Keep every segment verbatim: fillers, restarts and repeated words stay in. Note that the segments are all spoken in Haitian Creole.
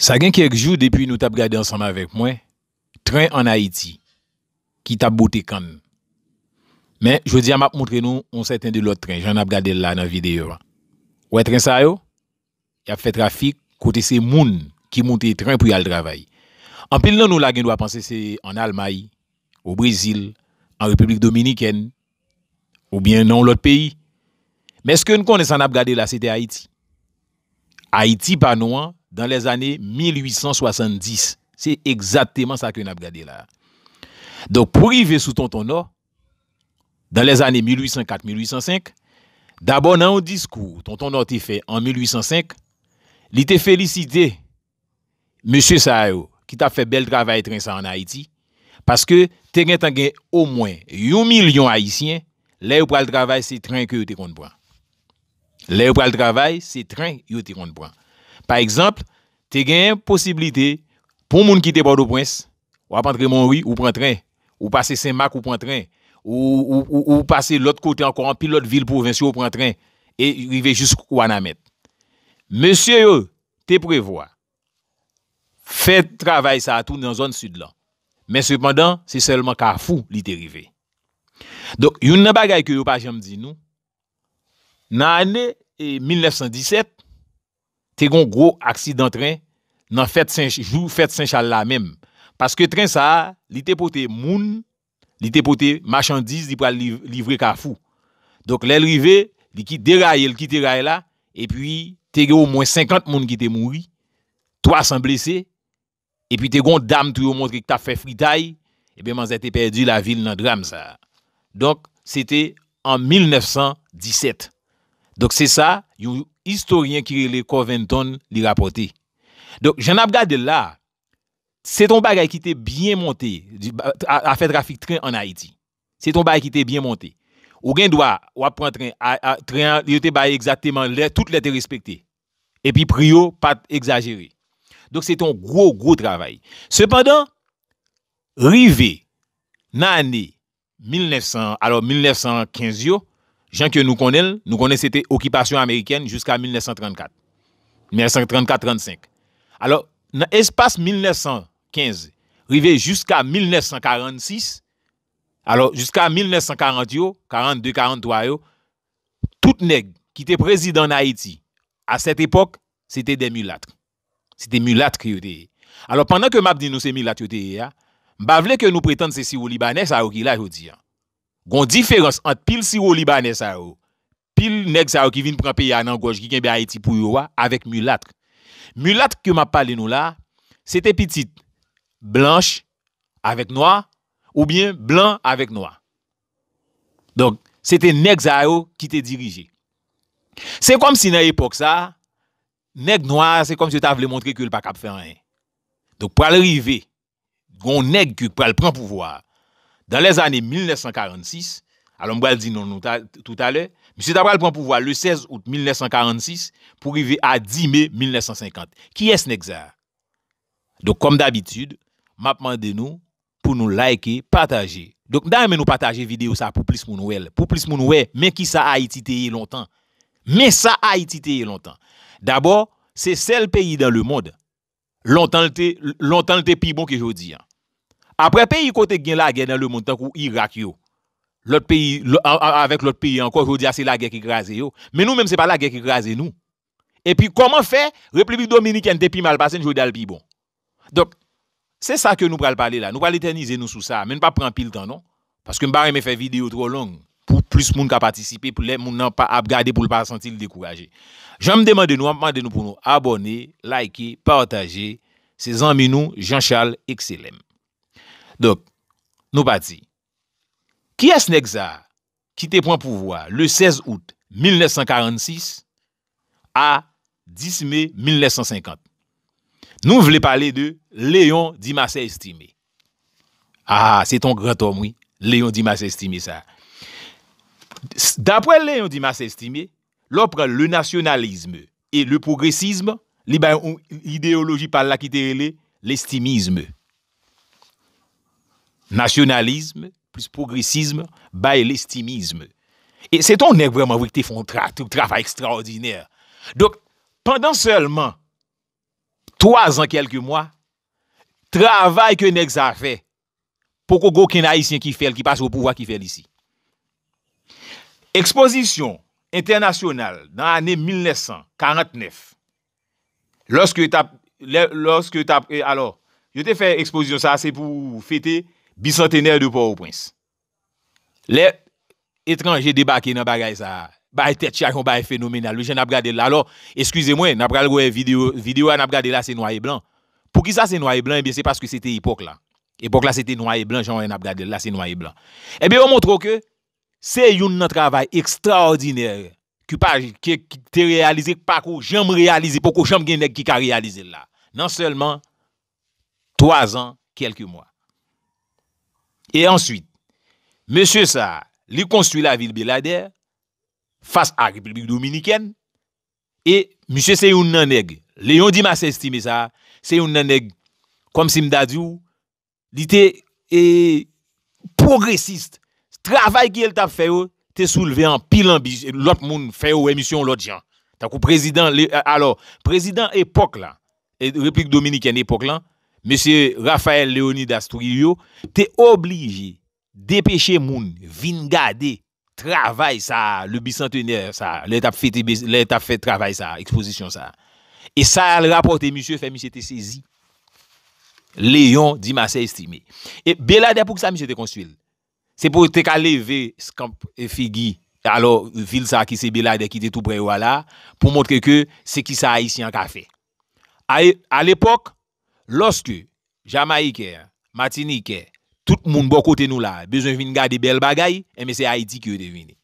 Sa gen kèk jou depi nou t ap gade ansanm avèk mwen tren ann Ayiti ki t ap bote kann. Men, jodi a, m ap montre nou yon sèten de lòt tren, jan n ap gade l la nan videyo a. Wè tren sa yo? Y ap fè trafik kote se moun ki moute tren pou y al travay. Anpil nan nou la gen dwa panse se ann Almay, o Brezil, an Repiblik Dominikèn, oubyen nan yon lòt peyi. Men èske n konnen sa n ap gade la se te Ayiti? Ayiti pa nou an, dans les années mil uit san swasanndis. Se egzakteman sa ke n ap gade la. Donk, pou rive sou Tonton Nò, dans les années mil uit san kat, mil uit san senk, dabò nan yon diskou Tonton Nò te fè an mil uit san senk, li te felisite mesye sa yo ki t ap fè bèl travay tren sa ann Ayiti, paske te gentan gen omwen yon milyon Ayisyen, lè yo pral travay, se tren ke yo te konn pran. Lè yo pral travay, se tren yo te konn pran. Pa egzanp, te gen posiblite pou moun kite Pòtoprens, w ap antre Monwi, ou pran tren. Ou pase Senmak, ou pran tren. Ou, ou, ou, ou pase lòt kote ankò, anpil lòt vil pwovens yo, ou pran tren. E rive jis Wanament. Mesye yo te prevwa fè travay sa a tou nan zòn sid lan. Men sepandan, se sèlman Kafou li te rive. Donk, youn nan bagay ke yo pa janm di nou, nan ane, e, mil nèf san disèt, te gen yon gwo aksidan tren nan fèt Sen, jou fèt Sen Chal la menm. Paske tren sa a, li te pote moun, li te pote machandiz, li pral liv-, livre Kafou. Donk, lè l rive, li ki deraye, l kite ray la, epi te gen omwen senkant moun ki te mouri, twa san blese, epi te gen yon dam tou yo montre ki t ap fè fritay, ebyen, manzè te pèdi lavi l nan dram sa a. Donk, se te an mil nèf san disèt. Donk, se sa, yon istoryen ki rele Covington, li rapòte. Donk, jan n ap gade l la, se te yon bagay ki te byen monte, di, a, afè trafik tren ann Ayiti. Se te yon bagay ki te byen monte. Ou gen dwa, w ap pran tren, a, a, tren an, yo te bay egzakteman lè, tout lè te respekte. Epi pri yo pa t egzajere. Donk, se te yon gwo, gwo travay. Sepandan, rive nan ane mil nèf san, alò, mil nèf san kenz yo, jan ke nou konnen l, nou konnen se te okipasyon amerikèn jiska mil nèf san trannkat. Mil nèf san trannkat trannsenk. Alò, nan espas mil nèf san kenz rive jiska mil nèf san karannsis, alò, jiska mil nèf san karant yo, karannde, karanntwa yo, tout nèg ki te prezidan ann Ayiti, à cette époque, se te des mulâtres. Se te milat ke yo te ye. Alò, pandan ke m ap di nou se milat yo te ye a, m pa vle ke nou pretann se siwo libanè sa yo ki la jodi a. Gon diferans ant pil siwo libanè sa yo, pil nèg sa yo ki vin pran peyi a nan gòj, ki kenbe Ayiti pou yo a, avèk milat. Milat ke m ap pale nou la, se te pitit blanch avèk nwa, oubyen blan avèk nwa. Donk, se te nèg sa yo ki te dirije. Se kòmsi nan epòk sa a, nèg nwa a, se kòmsi yo ta vle montre ke l pa kab fè anyen. Donk, pral rive, gon nèg ki pral pran pouvwa a. Dans les années mil nèf san karannsis, alò m pral di non nou ta, toutalè, misye ta pral pran pouvwa le sèz out mil nèf san karannsis pou rive a dis me mil nèf san senkant. Kiyès nèg sa a? Donk, kòm dabitid, m ap mande nou pou nou like, pataje. Donk, m ta renmen nou pataje videyo sa a pou plis moun wè l. Pou plis moun wè, men kisa Ayiti te ye lontan. Men sa Ayiti te ye lontan. Dabò, se sèl peyi dans le monde. Lontan l te, lontan l te pi bon ke jodi a. Apre peyi kote gen lagè dans le monde, tankou Irak yo, lòt peyi, lò-, a-, a-, avèk lòt peyi ankò, jodi a se lagè ki kraze yo. Men nou menm, se pa lagè ki kraze nou. Epi kòman fè Repiblik Dominikèn te pi mal pase n, jodi a l pi bon? Donk, se sa ke nou pral pale la. Nou pral etènize nou sou sa, men n p ap pran anpil tan non. Paske m pa renmen fè videyo twò long pou plis moun ka patisipe, pou lè moun nan pa ap gade pou l pa santi l dekouraje. Jan m te mande nou, m ap mande nou pou nou abòne, like, pataje. Se zanmi nou, Jean Charles Excelem. Donk, nou pati. Kiyès nèg sa a ki te pran pouvwa le sèz out mil nèf san karannsis a dis me mil nèf san senkant? Nou vle pale de Léon Dumarsais Estimé. Ah, se t on gran òm, wi, Léon Dumarsais Estimé sa. S-, daprè Léon Dumarsais Estimé, lè w pran le nationalisme et le progressisme, li bay yon ideyoloji pa l la ki te rele lestimizm. Nasyonalizm plis pwogresizm bay lestimizm. E se t on nèg vrèman vre ki te fè yon tra-, travay ekstraòdinè. Donk, pandan sèlman twa zan kèlke mwa, travay ke nèg sa a fè, poko gen okenn Ayisyen ki fè l, ki pase o pouvwa, ki fè l isi. Ekspozisyon entènasyonal nan ane mil nèf san karant nèf, lòske yo t ap, lè, lòske yo t ap, e, alò, yo te fè ekspozisyon sa a, se pou fete bisantenè de Pòtoprens. Lè etranje debake nan bagay sa a, bay tèt chaje, yon bagay fenomenal. Wi, jan n ap gade l la. Alò, eskize mwen, n ap pral wè videyo, videyo a n ap gade la, se nwa e blan. Poukisa se nwa e blan? Ebyen, se paske se te epòk la. Epòk la, se te nwa e blan, jan w wè n ap gade l la, se nwa e blan. Ebyen, yo montre w ke se youn nan travay ekstraòdinè ki pa, ki, ki te reyalize, ki pako janm reyalize, poko janm gen nèg ki ka reyalize l la. Nan sèlman twa zan, kèlke mwa. E answit, mesye sa a, li konstwi lavil Beladè, fas a Repiblik Dominikèn, e misye se youn nan nèg, Léon Dumas Estimé sa a, se youn nan nèg, kòmsi m ta di w, li te, e, pwogresis. Travay ke l t ap fè yo te soulve anpil anbi, lòt moun, fè yo wè misye yon lòt jan. Tankou prezidan, le, alò, prezidan epòk la, e, Repiblik Dominikèn epòk lan, mesye Rafael Leonidas Trujillo, te oblije depeche moun vin gade travay sa a, le bisantenè sa a, lè t ap fete, lè t ap fè travay sa a, ekspozisyon sa a. E sa al rapòte misye, fè misye te sezi. Léon Dumarsais Estimé. E Beladè, poukisa misye te konstwi l? Se pou te ka leve skanp e figi, alò, vil sa a ki se Beladè ki te tou prè yo a la, pou montre ke se kisa Ayisyen an ka fè. A, alepòk, lòske Jamayiken, Matinikè, tout moun bò kote nou la, bezwen vin gade bèl bagay, enben se Ayiti ke yo te vini.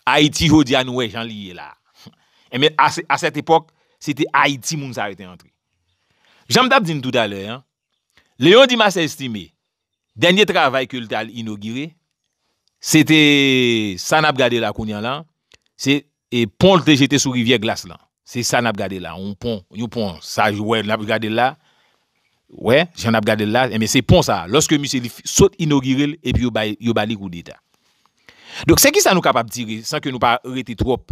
Ayiti, jodi a, nou wè jan li ye la. Enben, a, a sèt epòk, se te Ayiti moun sa yo te antre. Jan m t ap di n toutalè a, Léon Dumarsais Estimé, dènye travay ke l t al inogire, se te sa n ap gade la kounye a la, se, e, pon l te jete sou Rivyè Glas lan. Se sa n ap gade la, yon pon, yon pon, sa w wè n ap gade l la, wè, jan n ap gade l la, enben se pon sa a. Lòske misye li f-, sot inogire l, epi yo bay, yo ba li koudeta. Donk, se kisa nou kapab tire, san ke nou pa rete twòp?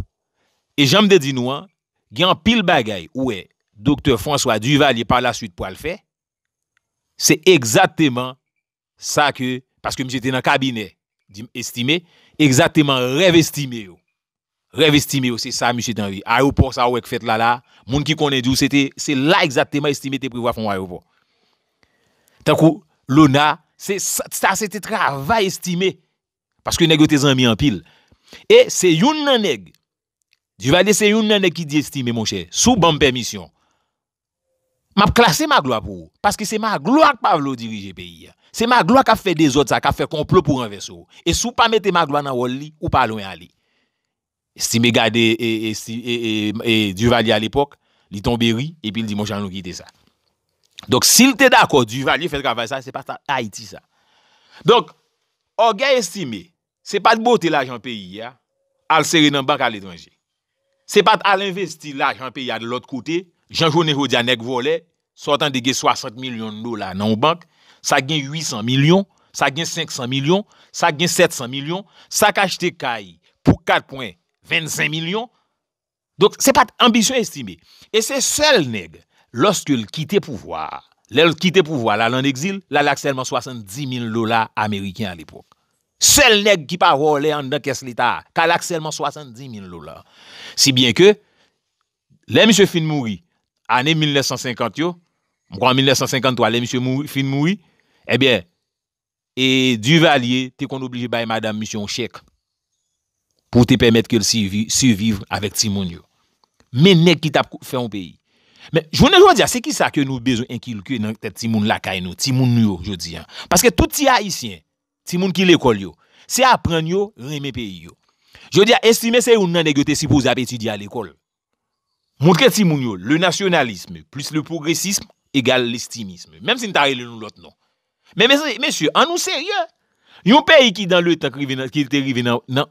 E jan m te di nou an, gen anpil bagay ou wè Doktè François Duvalier pa laswit pral fè, se egzakteman sa ke, paske misye te nan kabinè, di m Estimé, egzakteman rèv Estimé yo. Rèv Estimé yo, se sa misye te anvi. Ayewopò sa ou wè k fèt la la, moun ki konnen di w, se te, se la egzakteman Estimé te prevwa fè yon ayewopò. Tankou Lona, se sa, sa se te travay Estimé. Paske nèg yo te zanmi anpil. E se youn nan nèg, Duvalier se youn nan nèg ki di Estimé, monchè, si w ban m pèmisyon, m ap klase Magloire pou ou. Paske se Magloire k pa vle w dirije peyi a. Se Magloire k ap fè dezòd sa, k ap fè konplo pou ranvèse w. E si w pa mete Magloire nan wòl li, ou pa lwen ale. Estimé gade, e, e, si, e, e, e, Duvalier alepòk, li tonbe ri, epi l di, monchè, ann nou kite sa. Donk, si l te dakò Duvalier fè travay sa, se pa ta-, Ayiti sa. Donk, ògèy Estimé, se pa t bote lajan peyi a, al sere nan bank aletranje. Se pa t al envesti lajan peyi a de lòt kote, jan jounen jodi a nèg vòlè, sa w tande gen swasant milyon dola nan yon bank, sa gen uit san milyon, sa gen senk san milyon, sa gen sèt san milyon, sa k achte kay pou kat pwen vennsenk milyon. Donk, se pa t anbisyon Estimé. E se sèl nèg, lòske l kite pouvwa a, lè l kite pouvwa a, l al an egzil, l ale ak sèlman swasanndis mil dola ameriken alepòk. Sèl nèg ki pa vòlè anndan kès leta a, k ale ak sèlman swasanndis mil dola. Si byen ke, lè misye fin mouri, ane mil nèf san senkant yo, m kwè an mil nèf san senkanntwa, lè misye mouri, fin mouri, ebyen, e Duvalier te konn oblije bay madanm misye yon chèk pou te pèmèt ke l sivi-, siviv avèk timoun yo. Men nèg ki t ap fè yon peyi. Men, jounen jodi a, se kisa ke nou bezwen enkilke nan tèt timoun lakay nou, timoun nou yo jodi a? Paske tout ti Ayisyen, timoun ki lekòl yo, se aprann yo renmen peyi yo. Jodi a, Estimé se youn nan nèg yo te sipoze ap etidye a lekòl. Montre timoun yo, le nationalisme plus le progressisme égale l'estimisme. Menm si n ta rele nou lòt non. Men, mesye, mesye, ann nou serye. Yon peyi ki dan le tan ki rive nan, ki te rive nan, nan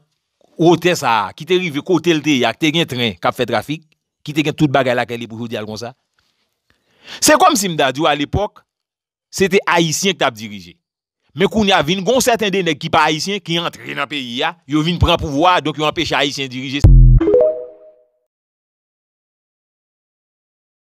wotè sa a, ki te rive kote l te ye a, ki te gen tren k ap fè trafik, ki te gen tout bagay lakay li pou jodi a l konsa. Se kòmsi m ta di w alepòk, se te Ayisyen ki t ap dirije. Men kounye a vin gon sèten de nèg ki pa Ayisyen ki antre nan peyi a, yo vin pran pouvwa a, donk yo anpeche Ayisyen dirije.